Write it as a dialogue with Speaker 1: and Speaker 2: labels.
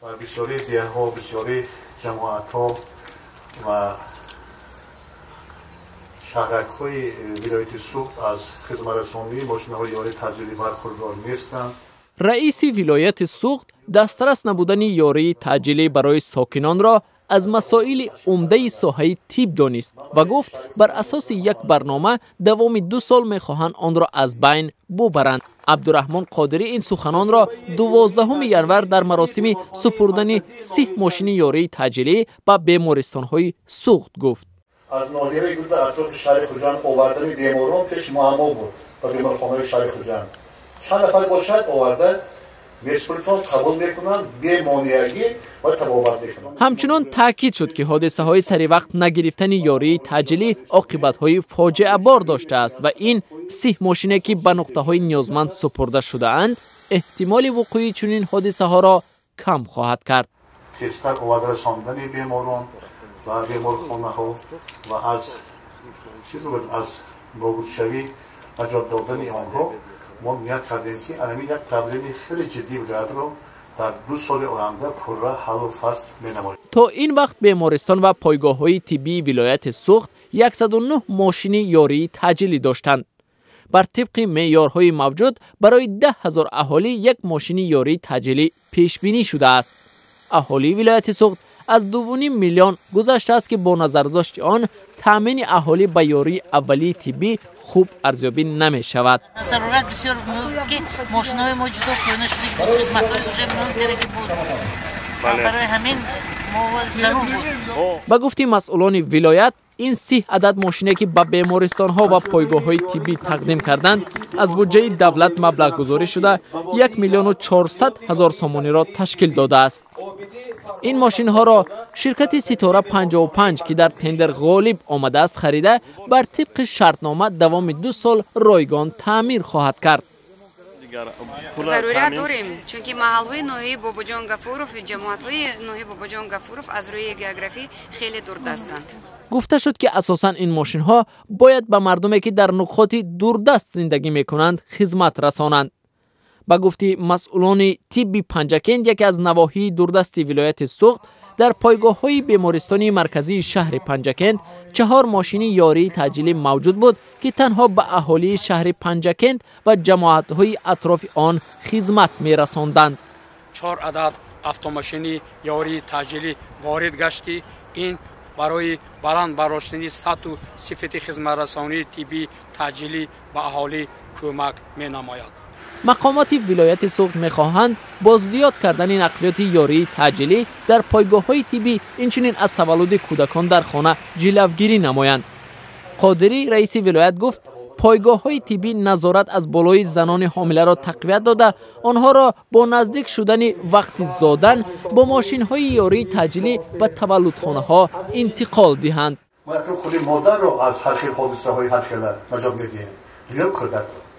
Speaker 1: Ва бисёри деҳҳо, бисёри ҷамоатҳо ва шаҳракҳои вилояти Суғд аз хизматрасонии мошинаҳои ёрии таъҷилӣ бархурдор нестанд.
Speaker 2: Раиси вилояти Суғд дастрас набудани ёрии таъҷилӣ барои сокинонро аз масоили умдаи соҳаи тиб донист ва гуфт, бар асоси як барнома давоми 2 сол мехоҳанд онро аз байн бубаранд. Абдураҳмон Қодирӣ ин суханонро 12 январ дар маросими супурдани 30 мошини ёрии таъҷилӣ ба бемористонҳои Суғд гуфт.
Speaker 1: Аз ноҳияҳои гурда атрофи шаҳри Хуҷанд овардани беморон пеш муаммо буд ба беморхонаҳои шаҳри Хуҷанд. Чанд нафар бошад оварда месупурдтон, қабул мекунанд бемонеагӣ ва табобат мекунанд.
Speaker 2: Ҳамчунон таъкид шуд, ки ҳодисаҳои саривақт нагирифтани ёрии таъҷилӣ оқибатҳои фоҷиабор доштааст ва ин 30 мошине, ки ба нуқтаҳои ниёзманд супурда шудаанд, эҳтимоли вуқӯи чунин ҳодисаҳоро кам хоҳад кард.
Speaker 1: Тезтар оварда расондани беморон ба беморхонаҳо ва аз аз нобудшавӣ наҷот додани онҳо мо ният кардем, ки ҳамин як проблеми хеле ҷиддии вилоятро дар 2 соли оянда пурра ҳаллу фасл менамоем.
Speaker 2: То ин вақт бемористон ва пойгоҳҳои тиббии вилояти Суғд 109 мошини ёрии таъҷилӣ доштанд. Бар тибқи меъёрҳои мавҷуд барои 10 000 аҳолӣ як мошини ёрии таъҷилӣ пешбинӣ шудааст. Аҳолии вилояти Суғд аз 2,5 миллион гузаштааст, ки бо назардошти он таъмини аҳолӣ ба ёрии аввалии тиббӣ хуб арзёбӣ намешавад.
Speaker 3: Зарурат бисёр ки мошинаҳои мо ҷудо кӯҳна шуда буд, хизматҳои уже мункараги буд. Барои ҳамин мо зарур буд.
Speaker 2: Ба гуфти масъулони вилоят, ин 30 адад мошине, ки ба бемористонҳо ва пойгоҳҳои тиббӣ тақдим карданд, аз буҷаи давлат маблағгузорӣ шуда 1 400 000 сомониро ташкил додааст. Ин мошинҳоро ширкати Ситора 55, ки дар тендер ғолиб омадааст, харида бар тибқи шартнома давоми 2 сол ройгон таъмир хоҳад кард.
Speaker 4: Зарурят дорем, чунки маҳалҳои ноҳияи Бобоҷон Гафуров, ҷамоатҳои ноҳияи Бобоҷон Гафуров аз рӯи географӣ хеле дурдастанд.
Speaker 2: Гуфта шуд, ки асосан ин мошинҳо бояд ба мардуме, ки дар нуқоти дурдаст зиндагӣ мекунанд, хизмат расонанд. Ба гуфти масъулони тибби Панҷакент, яке аз навоҳии дурдасти вилояти Суғд, дар пойгоҳҳои бемористони марказии шаҳри Панҷакент 4 мошини ёрии таъҷилӣ мавҷуд буд, ки танҳо ба аҳолии шаҳри Панҷакент ва ҷамоатҳои атрофи он хизмат мерасонданд.
Speaker 5: 4 адад автомошини ёрии таъҷилӣ ворид гашт, ки ин барои баланд бардоштани сатҳу сифати хизматрасонии тиббии таъҷилӣ ба аҳолӣ кӯмак менамояд.
Speaker 2: Мақомоти вилояти Суғд мехоҳанд бо зиёд кардани нақлиёти ёрии таъҷилӣ дар пойгоҳҳои тиббӣ, инчунин аз таваллуди кӯдакон дар хона ҷилавгирӣ намоянд. Қодирӣ, раиси вилоят, гуфт, пойгоҳҳои тиббӣ назорат аз болои занони ҳомиларо тақвият дода, онҳоро бо наздик шудани вақти зодан бо мошинҳои ёрии таъҷилӣ ба таваллудхонаҳо интиқол диҳанд.
Speaker 1: Мо якум худи модарро аз ҳар хел ҳодисаҳои ҳар хела наҷот медиҳем, дуюм кӯдакро.